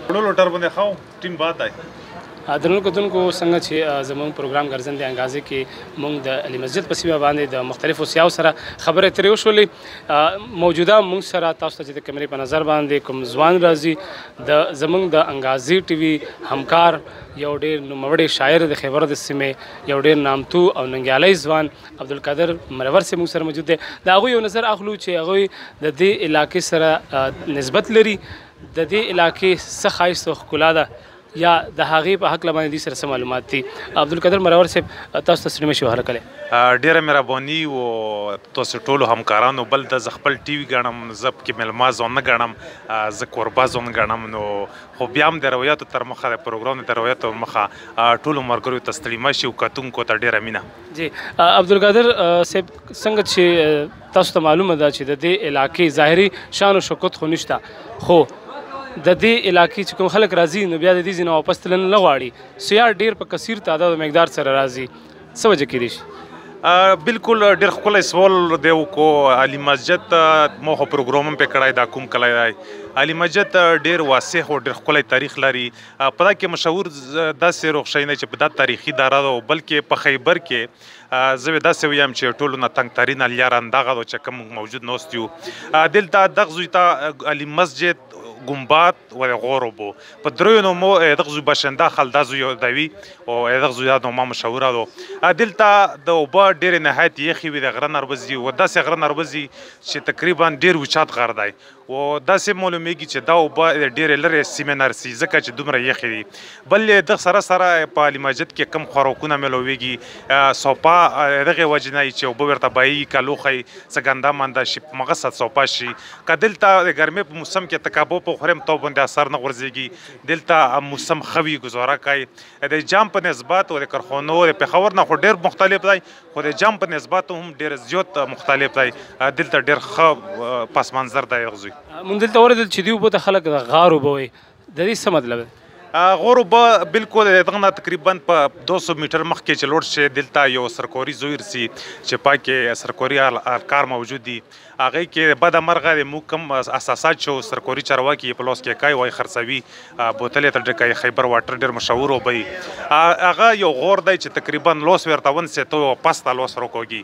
ټول ټر باندې خاو ټیم باد دی. درنو کتونکو، څنګه چې زموږ پروګرام ګرځندې انګازې کې موږ د علي مسجد په سیمه باندې د مختلفو سیاو سره خبرې اترې وشولې، موجوده موږ سره تاسو ته چې د کمرې په نظر باندې کوم ځوان راځي، د زموږ د انګازې ټي وي همکار، یو ډېر نوموړی شاعر د خیبر د سیمې، یو ډېر نامتو او ننګیالی ځوان عبدالقادر مرور صاحب موږ سره موجود دی. د هغوی یو نظر اخلو چې هغوی د دې علاقې سره نسبت لري، د دې علاقې څه ښایست او ښکلا ده، یا د هغې په هکله باندې دوی سره څه معلومات دي. عبدالقادر مرور صاحب، تاسو ته ستړي مه شي هرکلی. ډېره مهرباني و تاسو ټولو همکارانو. بل د زه خپل ټي وي ګڼم، زه پکې مېلمه ځان نه ګڼم، زه کوربه ځان ګڼم. نو خو بیا هم د روایاتو تر مخه، د پروګرام د روایاتو تر مخه ټولو ملګریو ته ستړي مه شي او کتونکو ته ډېره مینه. جی عبدالقادر صاحب، څنګه چې تاسو ته معلومه ده چې د دې علاقې ظاهري شان او شوکت خو نشته، خو د دې علاقې چې کوم خلک راځي نو بیا د دې ځای نه واپس تلل نه غواړي، سیاح ډېر په کثیر تعداد او مقدار سره راځي، څه وجه کېدای شي؟ بالکل ډېر ښکلی سوال دی وکړو. علي مسجد مو خو پروګرام هم پرې کړی، دا کوم کلی دی؟ علي مسجد ډېر واسع او ډېر ښکلی تاریخ لري. په دا کې مشهور داسې روغ شی نه چې په دا تاریخي دره ده، بلکې په خیبر کې زه به داسې ویم چې ټولو نه تنګ ترینه لیاره همدغه ده چې کوم موجود ناست یو. دلته دغه ځای ته علي مسجد، ګمباد و د غور اوبو په دریو نومو دغه ځای باشنده خل دا ځای یادوي او دغه ځای دا نومه مشهوره ده. دلته د اوبه ډېرې نهایت یخې وي، د غره نه راوځي و داسې غره نه راوځي چې تقریبا ډېر اوچت غر دی و داسې معلومیږي چې دا اوبه ډېرې لرې سیمې نه رسي، ځکه چې دومره یخې دي. بل دغه سره سره په علي مسجد کې کم خوراکونه میلاویږي، سوپا دغې وجې نه چې اوبه ورته بهیږي، که لوښی څه ګنده منده شي مغه سوپا شي. که دلته د ګرمۍ په موسم کې ته کباب وخورې هم تا باندې اثر نه غورځېږي، دلته موسم ښه وي، ګزاره کوي. د جام په نسبت او د کارخانو د پېښور نه خو ډېر مختلف دی، خو د جام په نسبت هم ډېر زیات مختلف دی. دلته ډېر ښه پس منظر دی دغه ځای. مونږ دلته واورېدل چې دې اوبو ته خلک د غار اوبه وایي، د دې څه مطلب دی؟ غور اوبه بالکل دغه نه تقریبا په 200 میټر مخکې چې لوړ شي دلته یو سرکاري ځای رسي چې پاکې سرکاري الکار موجود دي. هغې کې بده مرغه د موږ کوم اساسات چې سرکاري چارواکي یې په لاس کې کوي وایي خرڅوي، بوتل یې تر ډکوي. خیبر واټر ډېر مشهور اوبه دي. هغه یو غور دی چې تقریبا لوس ورته ونیسې ته یوه پسته لوس راکاږي،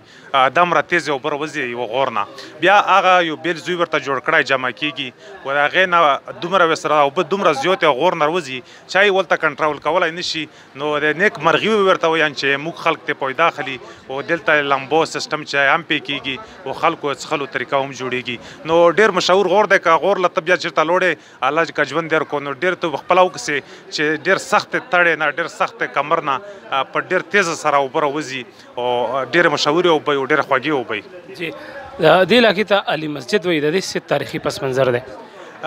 دومره تېزې اوبه راوځي یوه غور نه. بیا هغه یو بېل ځای ورته جوړ کړی جمع کېږي و د هغې نه دومره ورسره اوبه دومره زیاتې غور نه راوځي چې یې ولته کنټرول کولای نه شي. نو د نیک مرغي ورته وایي چې موږ خلک ته پیدا اخلي او دلته لمبو سیستم چې هم پې کېږي او خلکو څښلو طریقه هم جوړېږي. نو ډېر مشهور غور دی. که غور له ته بیا چېرته لوړې الله که ژوند در کو نو ډېر ته خپله وکسې چې ډېر سخت تړې نه، ډېر سخت کمر نه په ډېر تېزه سره اوبه راوځي او ډېرې مشهورې اوبه او ډېرې خوږې اوبه. جی دې علاقې ته علي مسجد وایي، د دې څه تاریخي پس منظر دی؟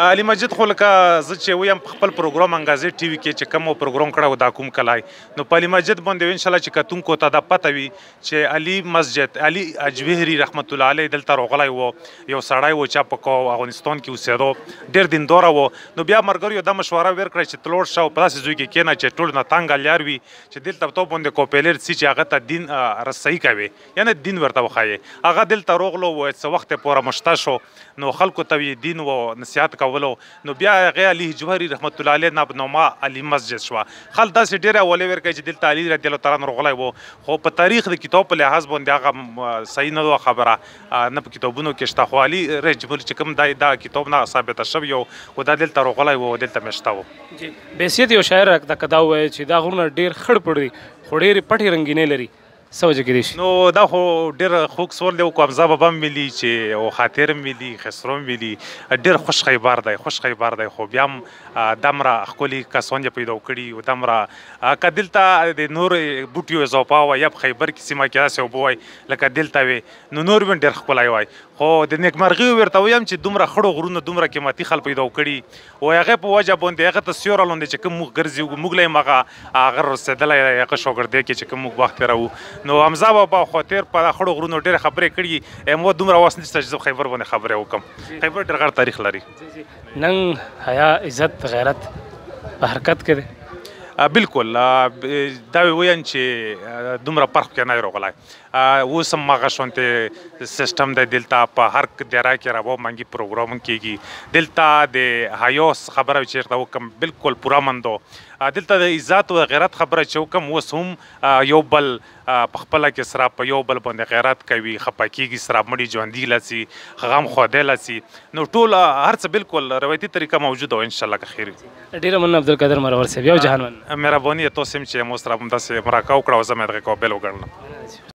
علي مسجد خو لکه زه چې ویم په خپل پروګرام انګازې ټي وي کې چې کوم پروګرام کړی و دا کوم کلی، نو په علي مسجد باندې انشاءالله چې کتونکو ته دا پته وي چې علي مسجد علي اجوهري رحمت الله علیه دلته راغلی و، یو سړی و چې په افغانستان کې اوسېدو، ډېر دینداره و. نو بیا ملګریو دا مشوره ورکړه چې ته لوړ شه او په داسې ځای کې کښېنه چې ټول نه تنګه لیار وي چې دلته په تا باندې کوپیلر څي چې هغه ته دین رسایي کوي، یعنې دین ورته وښایي. هغه دلته راغلو و څه وخت یې پوره مشته شو، نو خلکو ته یې دین و نصیحت کولو. نو بیا هغې علي جوهري رحمت الله علیه نه نومه علي مسجد شوه. خلک داسې ډېرې حوالې ورکوي چې دلته علي رضی الله تعالی عنه راغلی و، خو په تاریخ د کتاب په لحاظ باندې هغه صحیح نه وه خبره، نه په کتابونو کې شته. خو علي رجبل چې کوم دا کتاب نه ثابته شوی و، خو دا دلته راغلی و، دلته مېشته و. جی بحیثیت یو شاعر راته که دا ووایي چې دا غرونه ډېر خړ پړ دي خو ډېرې پټې رنګینۍ لري، څه وجه کېدای شي؟ نو دا خو ډېر خوږ سوال دی. او حمزه بابا هم ویلي چې او خاطر هم ویلي، خسرو هم ویلي، ډېر خوش خیبر دی، خوش خیبر دی. خو بیا هم دمره ښکلي کسان یې پیدا کړي او دمره که دلته د نور بوټیو اضافه وای یا په خیبر کې سیمه کې داسې اوبه وای لکه دلته وي، نو نور به ډېر ښکلی وای. خو د نیکمرغي ورته وایم چې دومره خړو غرونو دومره قیمتي خلک پیدا کړي او هغې په وجه باندې هغه ته سیوری لاندې چې کوم موږ ګرځي، موږ له هم هغه رسېدلی دی، هغه شاګردۍ کې چې کوم موږ وخت تېروو. نو حمزه بابا خو تېر په خړو غرونو ډېرې خبرې کړي، مو دومره وس نشته چې زه خیبر باندې خبرې وکړم. خیبر ډېر غټ تاریخ لري. ننګ، حیا، عزت، غیرت په حرکت کې دی. بالکل دا ویم چې دومره فرق کې نه راغلی. اوس هم هغه شانتې سیستم دی، دلته په هر دیره کې راو منګي پروګرام کیږي. دلته د حیا خبره چیرته وکم بالکل پوره مندو، دلته د عزت او غیرت خبره چې وکم اوس هم یو بل په خپله کې سره په یو بل باندې غیرت کوي، خپه کیږي سره، مړي ژوندي لڅي، غم خوده لڅي. نو ټول هر څه بالکل روایتي طریقه موجوده او ان شاء الله که خیر. ډیره مننه عبدالقادر مرور صاحب، یو جهان مننه. مهرباني تاسو هم چې مو سره همداسې مرکه وکړه او زه مې دغه قابل وګڼلم.